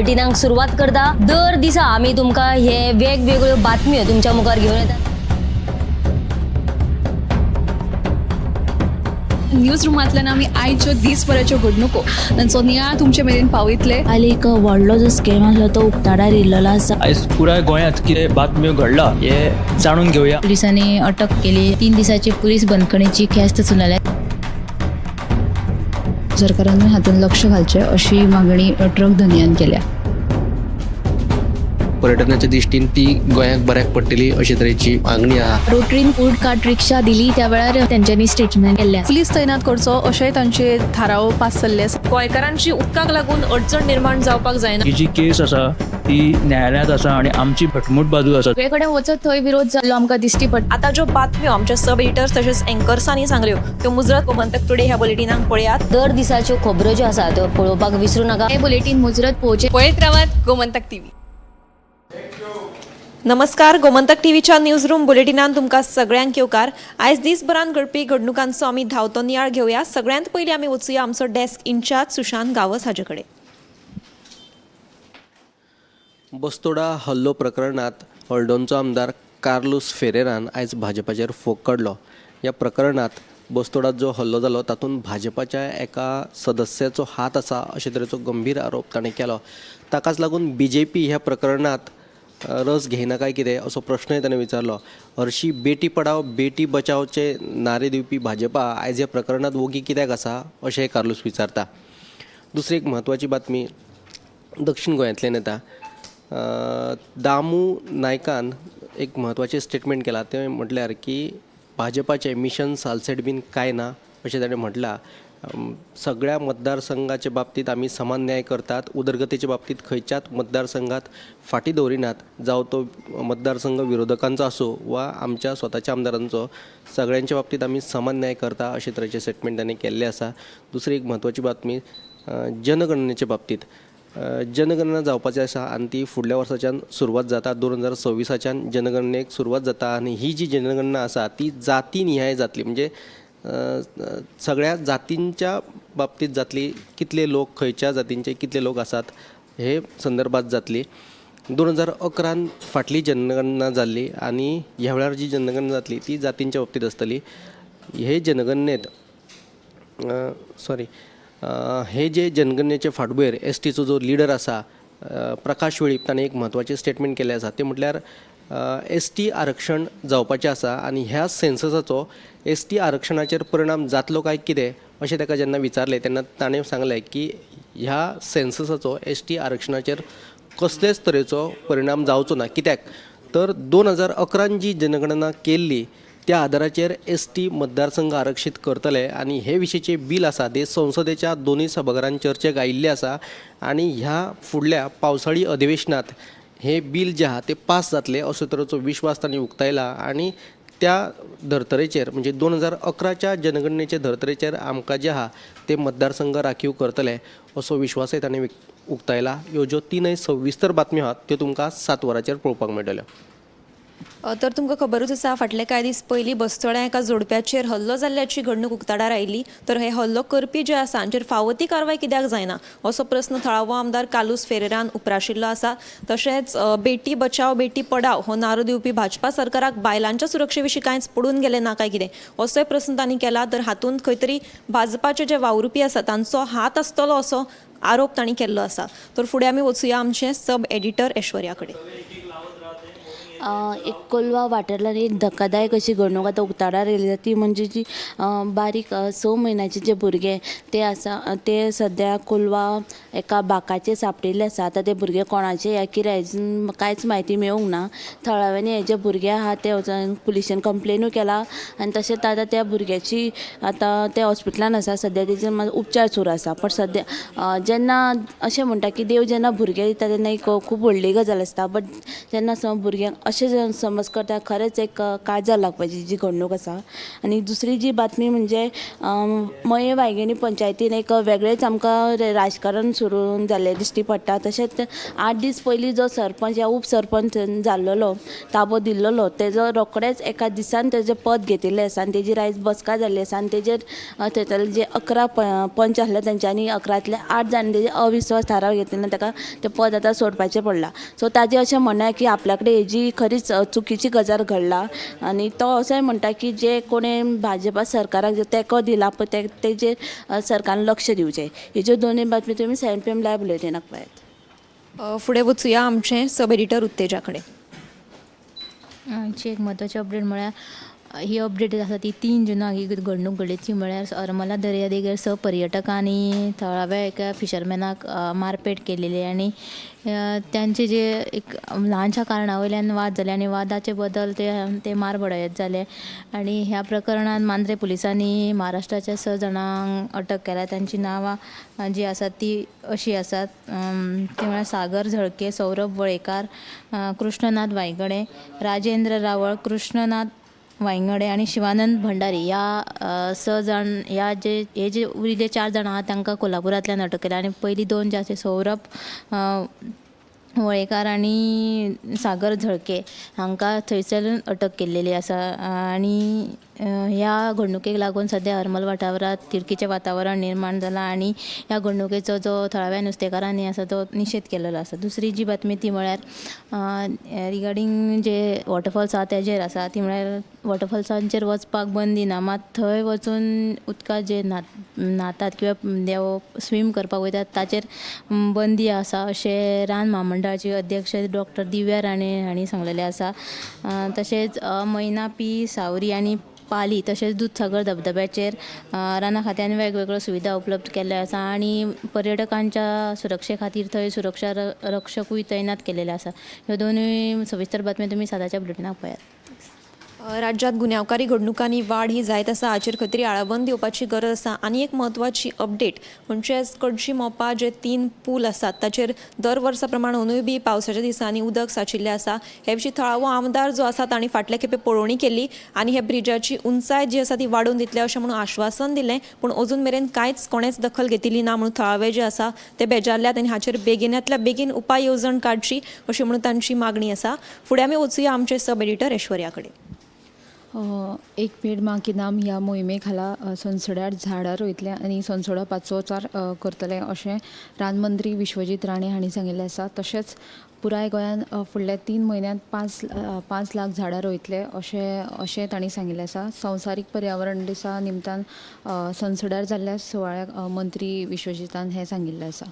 बुलेटिनाक सुरवात करता. दर दिसा आमी तुमकां हे वेगवेगळ्यो बातम्यो तुमच्या मुखार घेवन येतात. न्यूज रुमांतल्यान आमी आयच्यो दीसभराच्यो घडणुको तांचो नियाळ तुमचे मेरेन पावयतले. काल एक व्हडलो जो स्कॅम आसलो तो उक्ताडार येयल्लो आसा. आयज पुराय गोंयांत कितें बातम्यो घडला हे जाणून घेवया. पोलिसांनी अटक केली. 3 दिसाची पोलीस बंदखणीची ख्यास्त सुनायल्या. सरकारानूय हातूंत लक्ष घालचें अशी मागणी ट्रक धनयान केल्या. पर्यटनाच्या दृश्टीन ती गोंयाक बऱ्याक पडटली अशे तरेची मागणी आहा. रोटरीन फूड कार्ट रिक्षा दिली त्या वेळार तेंच्यांनी स्टेटमेंट केल्लें. पुलीस तैनात करचो अशेंय तांचे थाराव पास जाल्ले आसा. गोंयकारांची उदकाक लागून अडचण निर्माण जावपाक जायना. ही जी केस आसा ती न्यायालयांत आसा आनी आमची घटमूट बाजू आसा. सगळे कडेन वचत थंय विरोध जाल्लो आमकां दिश्टी पडटा. आतां ज्यो बातम्यो आमच्या सब एडिटर्स तशेंच एंकर्सांनी सांगल्यो त्यो मुजरत गोमंतक टुडे ह्या बुलेटिनाक पळयात. दर दिसाच्यो खबरो ज्यो आसा त्यो पळोवपाक विसरू नाका. हे बुलेटीन मुजरत पळोवचें. पळयत रावात गोमंतक टीव्ही. नमस्कार, गोमंतक टीव्हीच्या न्यूज रूम बुलेटिनान तुमकां सगळ्यांक येवकार. आयज दीसभरान घडपी घडणुकांचो आमी धांवतो नियाळ घेवया. सगळ्यांत पयलीं आमी वचुया आमचो डेस्क इन्चार्ज सुशांत गांवस हाजे कडेन. बस्तोडा हल्लो प्रकरणांत हळदोणचो आमदार कार्लूस फेरेरान आयज भाजपाचेर फोग काडलो. ह्या प्रकरणांत बस्तोडा जो हल्लो जालो तातूंत भाजपाच्या एका सदस्याचो हात आसा अशे तरेचो गंभीर आरोप ताणें केलो. ताकाच लागून बी जे पी ह्या प्रकरणांत रस घेयना काय कितें असो प्रश्नय ताणें विचारलो. हरशी बेटी पढाव बेटी बचावचे नारे दिवपी भाजपा आयज ह्या प्रकरणांत वोगी कित्याक आसा अशें कार्लूस विचारता. दुसरी एक म्हत्वाची बातमी दक्षीण गोंयांतल्यान येता. दामू नायकान एक म्हत्वाचें स्टेटमेंट केलां तें म्हटल्यार की भाजपाचें मिशन सालसेट बीन कांय ना अशें ताणें म्हटलां. सगळ्या मतदारसंघाच्या बाबतींत आमी समान न्याय करतात, उदरगतीच्या बाबतींत खंयच्याच मतदारसंघात फाटीं दवरिनात, जावं तो मतदारसंघ विरोधकांचो आसूं वा आमच्या स्वताच्या आमदारांचो, सगळ्यांच्या बाबतींत आमी समान न्याय करता अशे तरेचें स्टेटमेंट ताणें केल्लें आसा. दुसरी एक म्हत्वाची बातमी जनगणनेच्या बाबतींत. जनगणना जावपाची आसा आनी ती फुडल्या वर्साच्यान सुरवात जाता. 2026 जनगणनेक सुरवात जाता आनी ही जी जनगणना आसा ती जाती निहाय जातली, म्हणजे सगळ्या जातींच्या बाबतींत जातली, कितले लोक खंयच्या जातींचे कितले लोक आसात हे संदर्भात जातली. 2011 फाटली जनगणना जाल्ली आनी ह्या वेळार जी जनगणना जातली ती जातींच्या बाबतींत आसतली. हे जनगणनेत सॉरी हे जे जनगणनेचे फाटभुंयेर एस टीचो जो लिडर आसा प्रकाश वेळीप ताणें एक म्हत्वाचें स्टेटमेंट केल्लें आसा तें म्हटल्यार एस टी आरक्षण जावपाचें आसा आनी ह्या सेन्ससाचो एस टी आरक्षणाचेर परिणाम जातलो काय कितें अशें ताका जेन्ना विचारलें तेन्ना ताणें सांगलें की ह्या सेन्ससाचो एस टी आरक्षणाचेर कसलेच तरेचो परिणाम जावचो ना. कित्याक तर 2011 जी जनगणना केल्ली त्या आदाराचेर एस टी मतदारसंघ आरक्षीत करतले आनी हे विशींचें बील आसा तें संसदेच्या दोनूय सभाघरान चर्चेक आयिल्लें आसा आनी ह्या फुडल्या पावसाळी अधिवेशनांत हें बील जें आहा तें पास जातलें असो तरेचो विश्वास तांणी उक्तायला आनी त्या धर्तरेचेर म्हणजे 2011च्या जनगणनेचे धर्तरेचेर आमकां जें आहा ते मतदारसंघ राखीव करतले असो विश्वासय तांणी उक्तायला. ह्यो ज्यो तिनय सविस्तर बातम्यो आहात त्यो तुमकां 7 वरांचेर पळोवपाक मेळटल्यो. तर तुमकां खबरूच आसा फाटले कांय दीस पयलीं बस्तोड्या एका जोडप्याचेर हल्लो जाल्ल्याची घडणूक उक्ताडार आयिल्ली. तर हे हल्लो करपी जे आसा हांचेर फावो ती कारवाय कित्याक जायना असो प्रस्न थळावो आमदार कार्लूस फेरेरान उप्राशिल्लो आसा. तशेंच बेटी बचाव बेटी पढाव हो नारो दिवपी भाजपा सरकाराक बायलांच्या सुरक्षे विशीं कांयच पडून गेलें ना काय कितें असोय प्रस्न तांणी केला. तर हातूंत खंय तरी भाजपाचे जे वावुरपी आसा तांचो हात आसतलो असो आरोप तांणी केल्लो आसा. तर फुडें आमी वचुया आमचे सब एडिटर ऐश्वर्या कडेन. एक कोलवा वाठारांतल्यान एक धक्कादायक अशी घडणूक आतां उक्ताडार येयली ती म्हणजे जी बारीक 6 म्हयन्याचे जे भुरगे ते आसा ते सद्या कोलवा एका बाकाचेर सांपडिल्ले आसा. आतां ते भुरगे कोणाचे या कितें अजून कांयच म्हायती मेळूंक ना. थळाव्यांनी हे जे भुरगे आहा ते वचून पुलिशेन कंप्लेनूय केला आनी तशेंच आतां त्या भुरग्याची आतां ते हॉस्पिटलान आसा, सद्या तेजेर उपचार सुरू आसा. पण सद्या जेन्ना अशें म्हणटा की देव जेन्ना भुरगे दिता तेन्ना एक खूब व्हडली गजाल आसता, बट जेन्ना समज भुरग्यांक अशें समज करता, खरेंच एक काळजार लागपाची जी घडणूक आसा. आनी दुसरी जी बातमी म्हणजे मये वांयगिणी पंचायतीन एक वेगळेंच आमकां राजकारण सुरू जाल्लें दिश्टी पडटा. तशेंच 8 दीस पयलीं जो सरपंच या उपसरपंच जाल्लोलो, ताबो दिल्लोलो, तेजो रोखडेच एका दिसान तेजें पद घेतिल्लें आसा आनी तेजी आयज बसका जाल्ली आसा आनी तेजेर थंयसरले जे 11 पंच आसले तेंच्यांनी 11तले 8 जाणांनी तेजेर अविश्वास थाराव घेतिल्ल्यान ताका तें पद आतां सोडपाचें पडलां. सो ताजें अशें म्हणणें आहा की आपल्या कडेन हेजी खरीच चुकीची गजाल घडला आनी तो असोय म्हणटा की जे कोणें भाजपा सरकाराक जे तेंको दिला पळय तेजेर सरकारान लक्ष दिवचें. हेज्यो दोनूय बातमी तुमी 7 PM live बुलेटिनाक पळयात. फुडें वचुया आमचें सब एडिटर उत्तेजा कडेन. आमची एक म्हत्वाची अपडेट म्हळ्यार ही अपडेट आसा ती 3 जुनाक ही घडणूक घडली ती म्हळ्यार हरमला दर्यादेगेर 6 पर्यटकांनी थळाव्या एका फिशरमॅनाक मारपेट केलेली आनी तांचे जे एक ल्हानशा कारणा वयल्यान वाद जाले आनी वादाचे बदल ते मारबडायत जाले आनी ह्या प्रकरणान मांद्रे पुलिसांनी महाराष्ट्राच्या 6 जाणांक अटक केल्या. तांची नांवां जी आसात ती अशी आसात, ती म्हळ्यार सागर झळके, सौरभ वळेकार, कृष्णनाथ वायंगडे, राजेंद्र रावळ, कृष्णनाथ वायंगडे आनी शिवानंद भंडारी. ह्या 6 जाण ह्या जे हे जे उरिल्ले 4 जाण आहा तांकां कोल्हापुरांतल्यान अटक केल्या आनी पयलीं 2 जे आसा सौरभ वळेकार आनी सागर झळके हांकां थंयसरून अटक केल्लेली आसा. आनी ह्या घडणुकेक लागून सद्या हरमल वाठारांत तिडकीचें वातावरण निर्माण जालां आनी ह्या घडणुकेचो जो थळाव्या नुस्तेकारांनी आसा तो निशेध केलेलो आसा. दुसरी जी बातमी ती म्हळ्यार रिगार्डींग जे वॉटरफॉल्स आसा तेजेर आसा, ती म्हळ्यार वॉटरफॉल्सांचेर वचपाक बंदी ना, मात थंय वचून उदकांत जे न्हातात किंवा देव स्वीम करपाक वयतात ताचेर बंदी आसा अशें रान म्हामंडळाची अध्यक्ष डॉक्टर दिव्या राणे हांणी सांगलेलें आसा. तशेंच मैना पी सावरी आनी पाली तशेंच दुदसागर धबधब्याचेर राना खात्यान वेगवेगळ्यो सुविधा उपलब्ध केल्ल्यो आसा आनी पर्यटकांच्या सुरक्षे खातीर थंय सुरक्षा रक्षकूय तैनात केलेले आसा. ह्यो दोनूय सविस्तर बातम्यो तुमी 7च्या बुलेटिनाक पळयात. राज्यात गुन्यांवकारी घडणुकांनी वाड ही जायत आसा, हाचेर खंय तरी आळाबंद येवपाची गरज आसा. आनी एक म्हत्वाची अपडेट म्हणजेच कडशी मोपा जे 3 पूल आसात ताचेर दर वर्सा प्रमाण अंदूय बी पावसाच्या दिसांनी उदक सांचिल्लें आसा. हे विशीं थळावो आमदार जो आसा तांणी फाटले खेपे पळोवणी केली आनी हे ब्रिजाची उंचाय जी आसा ती वाडोवन दितले अशें म्हणून आश्वासन दिलें, पूण अजून मेरेन कांयच कोणेच दखल घेतिल्ली ना म्हणून थळावे जे आसा ते बेजारल्यात आनी हाचेर बेगिनांतल्या बेगीन उपाय येवजण काडची अशी म्हणून तांची मागणी आसा. फुडें आमी वचुया आमचे सब एडिटर ऐश्वर्या कडेन. एक पेड माँ के नाम ह्या मोहिमे खाला सनसड्यार झाडां रोयतले आनी सनसडो पाचवोचार करतले अशें रानमंत्री विश्वजीत राणे हांणी सांगिल्लें आसा. तशेंच पुराय गोंयांत फुडल्या 3 म्हयन्यांत 5 लाख झाडां रोयतले अशें तांणी सांगिल्लें आसा. संवसारीक पर्यावरण दिसा निमतान सनसड्यार जाल्ल्या सुवाळ्याक मंत्री विश्वजीतान हें सांगिल्लें आसा.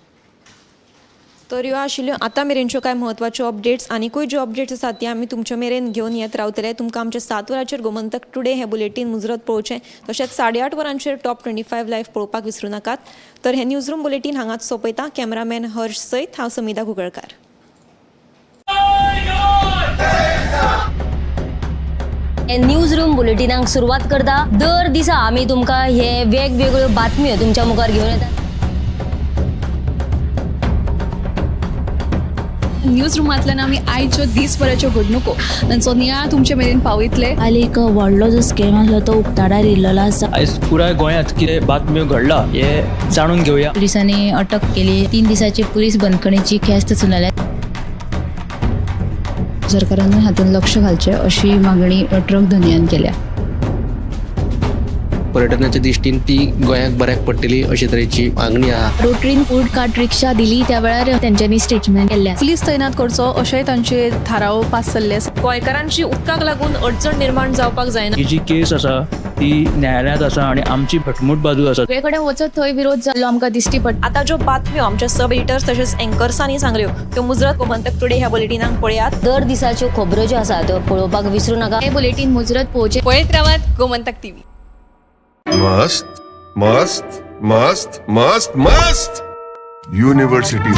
तर ह्यो आशिल्ल्यो आतां मेरेनच्यो कांय म्हत्वाच्यो अपडेट्स. आनिकूय ज्यो अपडेट्स आसात ती आमी तुमचे मेरेन घेवन येत रावतले. तुमकां आमचे 7 वरांचेर गोमंतक टुडे हें बुलेटीन मुजरत पळोवचें, तशेंच 8:30 वरांचेर टॉप 25 लायव्ह पळोवपाक विसरूं नाकात. तर हें न्यूज रूम बुलेटीन हांगाच सोंपयता. कॅमेरामॅन हर्ष सयत हांव समिधा कुगळकार. न्यूज रूम बुलेटिनाक सुरवात करता. दर दिसा आमी तुमकां हे वेगवेगळ्यो बातम्यो तुमच्या मुखार घेवन येतात. न्यूज रुमांतल्यान आमी आयच्यो दीसभराच्यो घडणुको तांचो नियाळ तुमचे मेरेन पावयतले. काल एक व्हडलो जो स्कॅम आसलो तो उक्ताडार येयल्लो आसा. आयज पुराय गोंयांत कितें बातम्यो घडला हे जाणून घेवया. पुलिसांनी अटक केली. 3 दिसाची पुलीस बंदखणीची ख्यास्त सुनायल्या. सरकारान हातूंत लक्ष घालचें अशी मागणी ट्रक धनयान केल्या. पर्यटनाच्या दृश्टीन ती गोंयाक बऱ्याक पडटली अशे तरेची मागणी आहा. रोटरीन फूड कार्ट रिक्षा दिली त्या वेळार तेंच्यांनी स्टेटमेंट केल्लें आसा. पुलीस तैनात करचो अशेंय तांचे थाराव पास जाल्ले आसा. गोंयकारांची उदकाक लागून अडचण निर्माण जावपाक जायना. ही जी केस आसा ती न्यायालयांत आसा आनी आमची घटमूट बाजू आसा. सगळे कडेन वचत थंय विरोध जाल्लो आमकां दिश्टी पडटा. आतां ज्यो बातम्यो आमच्या सब एडिटर्स तशेंच एंकर्सांनी सांगल्यो त्यो मुजरत गोमंतक टुडे ह्या बुलेटिनाक पळयात. दर दिसाच्यो खबरो ज्यो आसा त्यो पळोवपाक विसरूं नाका. हे बुलेटीन मुजरत पळोवचें. पळयत रावात गोमंतक टीव्ही. मस्त मस्त मस्त मस्त मस्त युनिव्हर्सिटी.